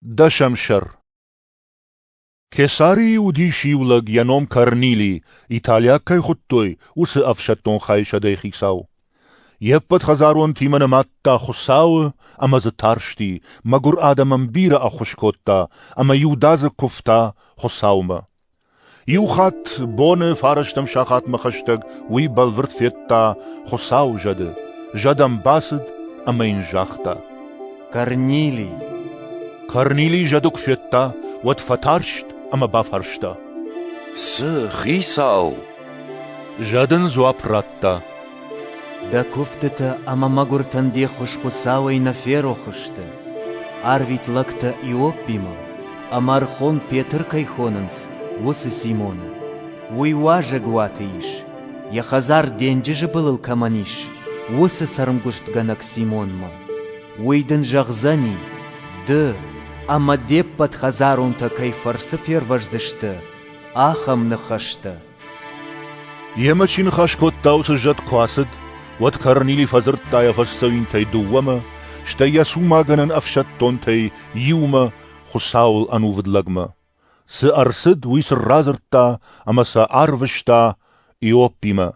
Дӕсӕм сӕр. Кесарийы уыдис иу лӕг, йӕ ном Корнилий, италиаг кӕй хуыдтой, уыцы ӕфсӕддон хайы сӕдӕйы хицау. Йе ппӕт хӕдзаронтимӕ нымадта Хуыцауы ӕмӕ дзы тарсти, мӕгуыр адӕмӕн бирӕ ӕххуыс кодта ӕмӕ иудадзыг куывта Хуыцаумӕ. Иу хатт боны фарӕстӕм сахатмӕ хӕстӕг уый бӕлвырд федта Хуыцауы зӕды. Зӕд ӕм бацыд ӕмӕ йын загъта: Корнилий! Корнилий зӕды куы федта, уӕд фӕтарст ӕмӕ бафарста: Цы, хицау? Зӕд ын дзуапп радта: Дӕ куывдтытӕ ӕмӕ мӕгуыртӕн де ххуыс Хуыцауӕй нӕ ферох сты. Арвит лӕгтӕ Иоппимӕ, ӕмӕ ӕрхон Петр кӕй хонынц, уыцы Симоны. Уый уазӕгуаты ис, йӕ хӕдзар денджызы былыл кӕмӕн ис, уыцы цӕрмгуыстгӕнӕг Симонмӕ. Уый дын зӕгъдзӕни, ды ӕмӕ де ппӕт хӕдзаронтӕ кӕй фӕрцы фервӕздзысты, ахӕм ныхӕстӕ. Йемӕ чи ныхас кодта, уыцы зӕд куы ацыд, уӕд Корнилий фӕдзырдта йӕ фӕсдзӕуинтӕй дыууӕмӕ, стӕй йӕ цумагӕнӕн ӕфсӕддонтӕй иумӕ Хуыцауыл ӕнувыд лӕгмӕ. Цы ӕрцыд, уый сын радзырдта ӕмӕ сӕ арвыста Иоппимӕ.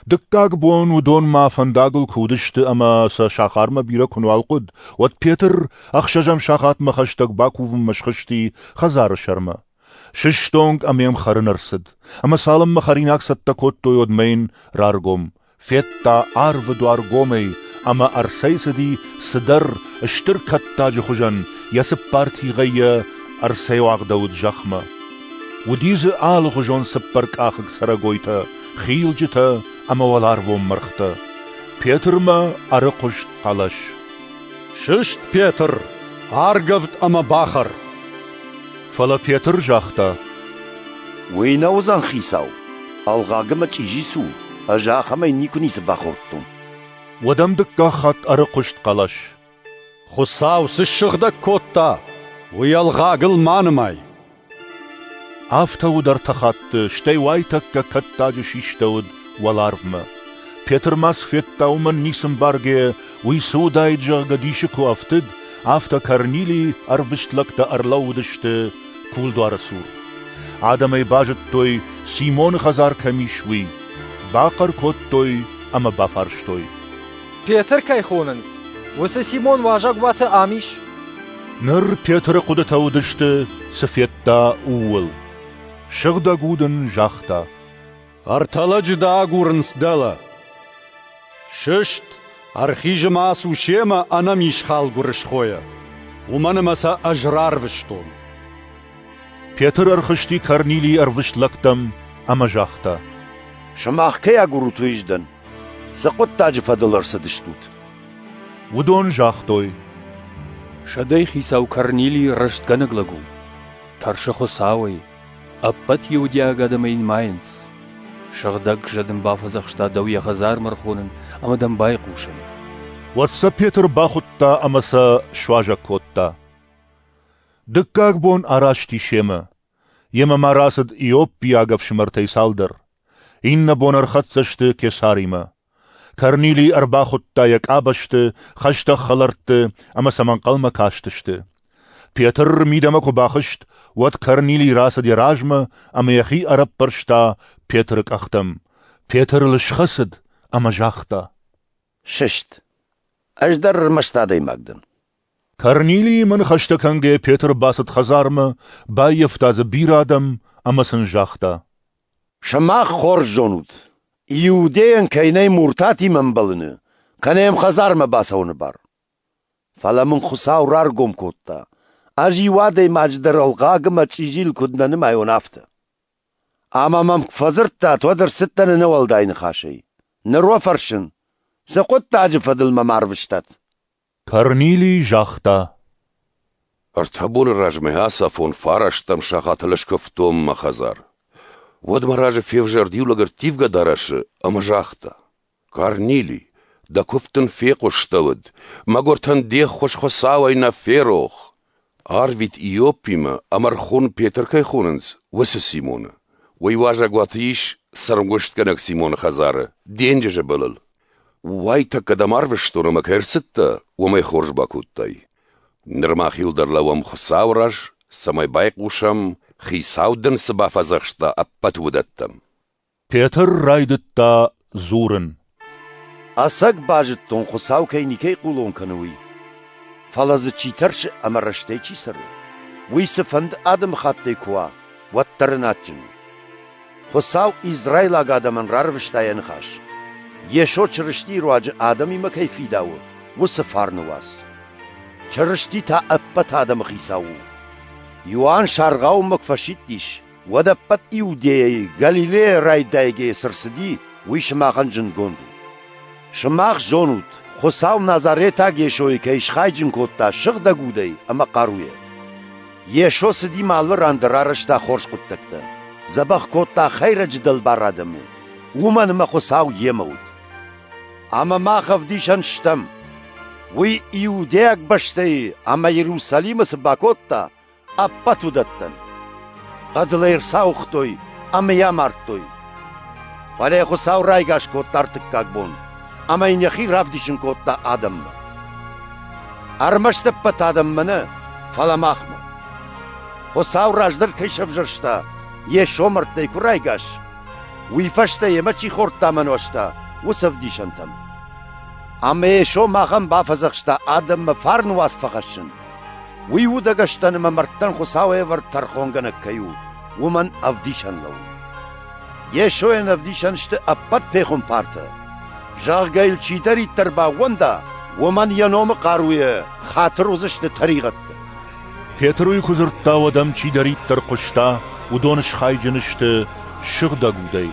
Дыккаг бон уыдон ма фӕндагыл куы уыдысты ӕмӕ сӕ сахармӕ бирӕ куы нуал хъуыд, уӕд Петр ӕхсӕзӕм сахатмӕ хӕстӕг бакувынмӕ схызти хӕдзары сӕрмӕ. Сыстонг ӕмӕ йӕм хӕрын ӕрцыд, ӕмӕ цалынмӕ хӕринаг цӕттӕ кодтой, уӕдмӕ йын раргом, федта арвы дуар гомӕй ӕмӕ ӕрцӕйцыди цыдӕр стыр кӕттаджы хуызӕн, йӕ цыппар тигъӕй йӕ ӕрцӕйуагъдӕуыд зӕхмӕ. Уыди дзы алыхуызон цыппӕркъахыг цӕрӕгойтӕ, хилджытӕ ӕмӕ уӕларвон мӕргътӕ. Петрмӕ ӕрыхъуыст хъӕлӕс. «Сыст, Петр, аргӕвд ӕмӕ бахӕр!» Фӕлӕ Петр загъта: «Уый нӕ уыдзӕн, хицау! Ӕлгъаг ӕмӕ чъизи цы у, ӕз ахӕмӕй никуы ницы бахордтон». Уӕд ӕм дыккаг хатт ӕрыхъуыст хъӕлӕс: «Хуыцау цы ссыгъдӕг кодта, уый ӕлгъагыл ма нымай!» Афтӕ уыд ӕртӕ хатты, стӕй уайтӕккӕ кӕттаджы систӕуыд уӕларвмӕ. Петр ма цы федта, уымӕн ницы мбаргӕйӕ, уый цы уыдаид, зӕгъгӕ, дисы куы ӕфтыд, афтӕ Корнилийы ӕрвыст лӕгтӕ ӕрлӕууыдысты кулдуары цур. Адӕм ӕй базыдтой, Симоны хӕдзар кӕм ис, уый. Бахъӕр кодтой ӕмӕ бафарстой: Петр кӕй хонынц, уыцы Симон уазӕгуаты ам ис? Ныр Петры хъуыдытӕ уыдысты, цы федта, ууыл. Сыгъдӕг уд ын загъта: Ӕртӕ лӕджы дӕ агурынц дӕлӕ. Сыст, ӕрхиз ӕмӕ ацу семӕ ӕнӕ мисхал гуырысхойӕ, уымӕн ӕмӕ сӕ ӕз рарвыстон. Петр ӕрхызти Корнилийы ӕрвыст лӕгтӕм ӕмӕ загъта: Сымах кӕй агурут, уый ӕз дӕн. Цы хъуыддаджы фӕдыл ӕрцыдыстут? Уыдон загътой: Сӕдӕйы хицау Корнилий рӕстгӕнӕг лӕг у, тӕрсы Хуыцауӕй, ӕппӕт иудейаг адӕмӕй нымайынц. Сыгъдӕг зӕд ын бафӕдзӕхста дӕу йӕ хӕдзармӕ ӕрхонын ӕмӕ дӕм байхъусын. Уӕд сӕ Петр бахуыдта ӕмӕ сӕ суазӕг кодта. Дыккаг бон араст и семӕ. Йемӕ ма рацыд иоппиаг ӕфсымӕртӕй цалдӕр. Иннӕ бон ӕрхӕццӕ сты Кесаримӕ. Корнилий ӕрбахуыдта йӕ къабӕзты, хӕстӕг хӕлӕртты ӕмӕ сӕм ӕнхъӕлмӕ кастысты. Петр мидӕмӕ куы бахызт, уӕд Корнилий рацыд йӕ размӕ ӕмӕ йӕхи ӕрӕппӕрста Петры къӕхтӕм. Петр ыл схӕцыд ӕмӕ загъта: «Сыст! Ӕз дӕр ӕрмӕст адӕймаг дӕн». Корнилиимӕ ныхӕстӕ кӕнгӕйӕ Петр бацыд хӕдзармӕ, баййӕфта дзы бирӕ адӕм ӕмӕ сын загъта: Сымах хорз зонут, Иудейӕн кӕй нӕй муртатимӕ ӕмбӕлыны, кӕнӕ йӕм хӕдзармӕ бацӕуыны бар. Фӕлӕ мын Хуыцау раргом кодта, ӕз иу адӕймаджы дӕр ӕлгъаг ӕмӕ чъизийыл куыд нӕ нымайон, афтӕ. Ӕмӕ мӕм куы фӕдзырдтат, уӕд ӕрцыдтӕн ӕнӕуӕлдай ныхасӕй. Ныр уӕ фӕрсын, цы хъуыддаджы фӕдыл мӕм арвыстат? Корнилий загъта: Ӕртӕ боны размӕ ацафон фарӕстӕм сахатыл скуывтон мӕ хӕдзар. Уӕд мӕ разы февзӕрд иу лӕг ӕрттивгӕ дарӕсы ӕмӕ загъта: «Корнилий, дӕ куывд дын фехъуыстӕуыд, мӕгуыртӕн де ххуыс Хуыцауӕй нӕ ферох. Арвит Иоппимӕ ӕмӕ ӕрхон Петр кӕй хонынц, уыцы Симоны. Уый уазӕгуаты ис цӕрмгуыстгӕнӕг Симоны хӕдзары, денджызы былыл. Уайтӕккӕ дӕм арвыстон ӕмӕ кӕй ӕрцыдтӕ, уымӕй хорз бакодтай. Ныр мах иуылдӕр лӕууӕм Хуыцауы раз, цӕмӕй байхъусӕм, Хицау дын цы бафӕдзӕхста, ӕппӕт уыдӕттӕм. Петр райдыдта дзурын. Ӕцӕг базыдтон, Хуыцау кӕй никӕй хъулон кӕны, уый. Фӕлӕ дзы чи тӕрсы ӕмӕ рӕстӕй чи цӕры, уый цыфӕнды адӕмыхаттӕй куы уа, уӕддӕр ын адджын у. Хуыцау израилаг адӕмӕн рарвыста йӕ ныхас, Йесо Чырыстийы руаджы адӕмимӕ кӕй фидауы, уыцы фарны уац. Чырысти та ӕппӕт адӕмы хицау у. Иоанн саргъауынмӕ куы фӕсидтис, уӕд ӕппӕт Иудейӕйы Галилейӕ райдайгӕйӕ цы рцыди, уый сымахӕн зындгонд у. Сымах зонут, Хуыцау Назаретаг Йесойы кӕй схайджын кодта Сыгъдӕг Удӕй ӕмӕ хъаруйӕ. Йесо цыди ма алы ран дӕр арӕзта хорз хъуыддӕгтӕ, дзӕбӕх кодта хӕйрӕджы дӕлбар адӕмы, уымӕн ӕмӕ Хуыцау йемӕ уыд. Ӕмӕ мах ӕвдисӕн стӕм, уый иудейаг бӕстӕйы ӕмӕ Иерусалимы цы бакодта, ӕппӕт уыдӕттӕн. Хъӕдыл ӕй ӕрцауыгътой ӕмӕ йӕ амардтой. Фӕлӕ Хуыцау райгас кодта ӕртыккаг бон ӕмӕ йын йӕхи равдисын кодта адӕммӕ. Ӕрмӕст ӕппӕт адӕммӕ нӕ, фӕлӕ махмӕ. Хуыцау раздӕр кӕй сӕвзӕрста, Йесо мӕрдтӕй куы райгас, уый фӕстӕ йемӕ чи хордта ӕмӕ нуӕзта, уыцы ӕвдисӕнтӕм. Ӕмӕ Йесо махӕн бафӕдзӕхста адӕммӕ фарны уац фӕхӕссын. Уый удӕгӕстӕн ӕмӕ мӕрдтӕн Хуыцауӕй ӕвӕрд тӕрхонгӕнӕг кӕй у, уымӕн ӕвдисӕн лӕууы. Йесойӕн ӕвдисӕн сты ӕппӕт пехуымпартӕ. Зӕгъгӕ йыл чидӕриддӕр баууӕнда, уымӕн йӕ номы хъаруйӕ хатыр уыдзысты тӕригъӕдтӕ. Петр уый куы дзырдта, уӕд ӕм чидӕриддӕр хъуыста, уыдон схайджын сты Сыгъдӕг Удӕй.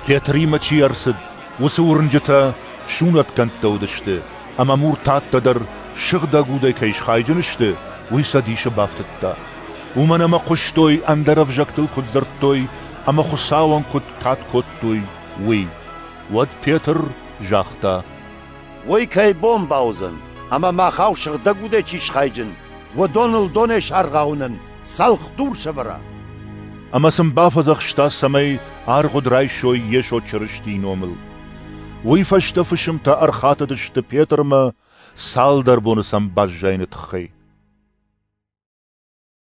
Петримӕ чи ӕрцыд, уыцы уырнджытӕ сунӕтгӕндтӕ уыдысты, ӕмӕ муртаттӕ дӕр Сыгъдӕг Удӕй кӕй схайджын сты, уый сӕ дисы бафтыдта. Уымӕн ӕмӕ хъуыстой, ӕндӕр ӕвзӕгтыл куыд дзырдтой ӕмӕ Хуыцауӕн куыд кад кодтой, уый. Уӕд Петр загъта: Уый кӕй бон бауыдзӕн, ӕмӕ махау Сыгъдӕг Удӕй чи схайджын, уыдоныл донӕй саргъауынӕн цӕлхдур сӕвӕра? Ӕмӕ сын бафӕдзӕхста, цӕмӕй аргъуыд райсой Йесо Чырыстийы номыл. Уый фӕстӕ фысымтӕ ӕрхатыдысты Петрмӕ цалдӕр боны сӕм баззайыны тыххӕй.